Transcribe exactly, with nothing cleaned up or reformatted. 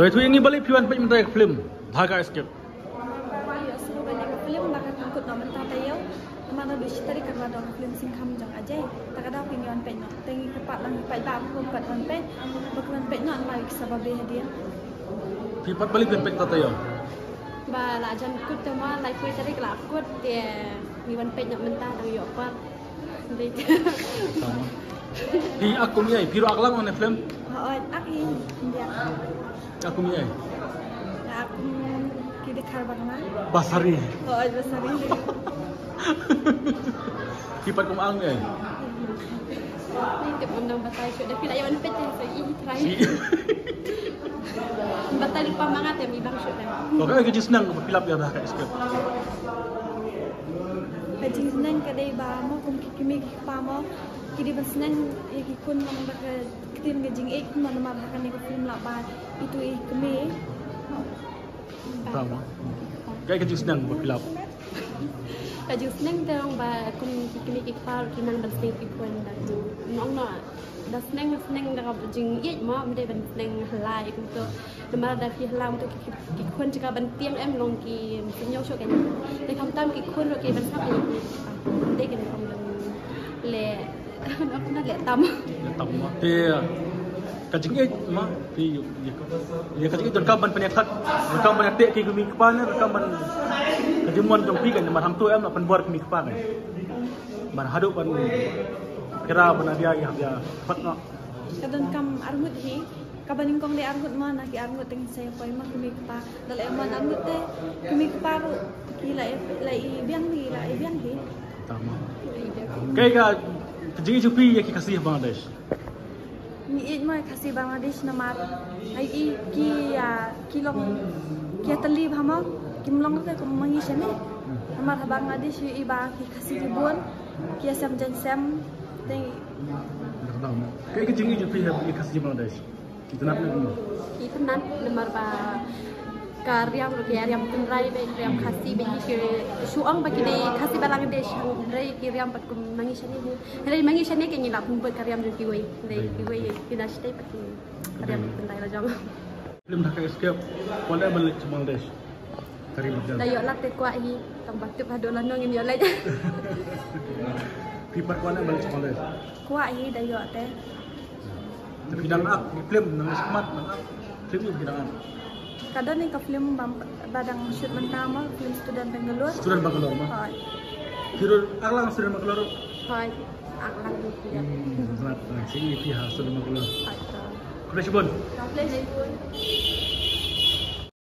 Oi, tu ini balik piwan pek mentai film Dhaka Escape. Ïa, suru ban ïa ka film ba ka kut na mynta taïew. Namar na du shi tarik ka ba dong film Singkham jong Ajay. Ta ka daw phi ngi wan peit noh. Te ngi kyrpad lang ngi peit ba kum pat wan peit. Ba kum wan peit noh namar ki sabab be hadien. Phi pat balik wan peit ta taïew. Ba la jan kut te ma lai poi tarik la kut te ngi wan peit noh mynta dang ïoh pat. Dei. Phi ak kum ei, phi ruh ak lang wan film. Hooid, ak i. India. Ak kum ei. Ak kum ki dei khar bang na. Basari. Hooid, Basari. Phi pat kum ang ei. Ni tip undang batai shu da phi la ïa wan peit sa i try. Batai lypa ma nga te mi bang shu da. Ko ka ka jingsneng ka phi lap ïa Dhaka Escape. Ka jingsneng ka dei ba mo kum ki kmie ki kpa mo ki dei ban sneng ïa ki khun long da ka ktien ka jingïeit mo namar ha kane ka film lah ba itu i kmie. Tama. Ka ka jingsneng ba phi lap. Ka jingsneng te long ba kum ki kmie ki kpa ki nang ban sneng ki khun da nong no da sneng sneng da ka jingïeit mo ym dei ban sneng halai kumto. Namar da phi hala to ki, ki, ki khun jaka ban tieng em long ki, ki ñiew shuh ka ñiew. Te khamtam ki khun ruh ki ban sngap ki, ki, ah, dei ki ong long le, na le tam. Le tam ma. Te ka jingïeit ma, te ïa, ïa, ïa ka jingïeit donkam ban pynïakhun, donkam ban ïateh ki kmie ki kpa ne, donkam ban ka jingmon jong phi kan, namar hangto em na pynbor kmie ki kpa kan. Ban haduh ban kira ban adia ïa, ïa, pat no. Ka donkam arngut hi. Kaba nyngkong dei arngut ma na ki arngut te ngin sa ïa poi ma kmie kpa. Da la ïa mon arngut te kmie kpa ruh ki la ïa, la ïa biang hi, la ïa biang hi. Tama. Kaei ka jingïeit jong phi ïa ki Khasi Bangladesh? Ngi ïeit ma Khasi Bangladesh namar ai i ki, ah, ki long ki ïatylli bha mo kim long te kum ma ngi shane. Namar ha Bangladesh ïohi ba ki Khasi ki bun ki ïasem jaiñ sem te. Kaei ka jingïeit jong phi ha ki Khasi Bangladesh? Itynnad ne kumno? Itynnad namar ba ka riam ruh ka riam tynrai ba riam Khasi ba ki shu ong ba ki dei Khasi Bangladesh hynrei ki riam pat kum ma ngi shane hi. Hynrei ma ngi shane ka ngi la pynbud ka riam jong kiwei. Hynrei kiwei ki da shatei pat ki riam tynrai la jong. Film Dhaka Escape, kwah leh ban leit sha Bangladesh? Ka ri Bangladesh. Da ïoh lad te kwah hi, tang ba tip haduh lano ngin ïoh leit. Phi pat kwah leh ban leit sha Bangladesh? Kwah hi da ïoh te. Te phi dang ak, film nang smat nang ak. Film phi dang ak. Ka don ïa ka film ba, ba dang shoot mynta mo, film Student Bangalore. Student Bangalore mo. Hooid. Phi ruh ak lang Student Bangalore? Hooid, ak lang hi phi. Hmm, smat, smat. Sngewbha phi ha Student Bangalore. Hooid. Khublei shibun. Khublei shibun.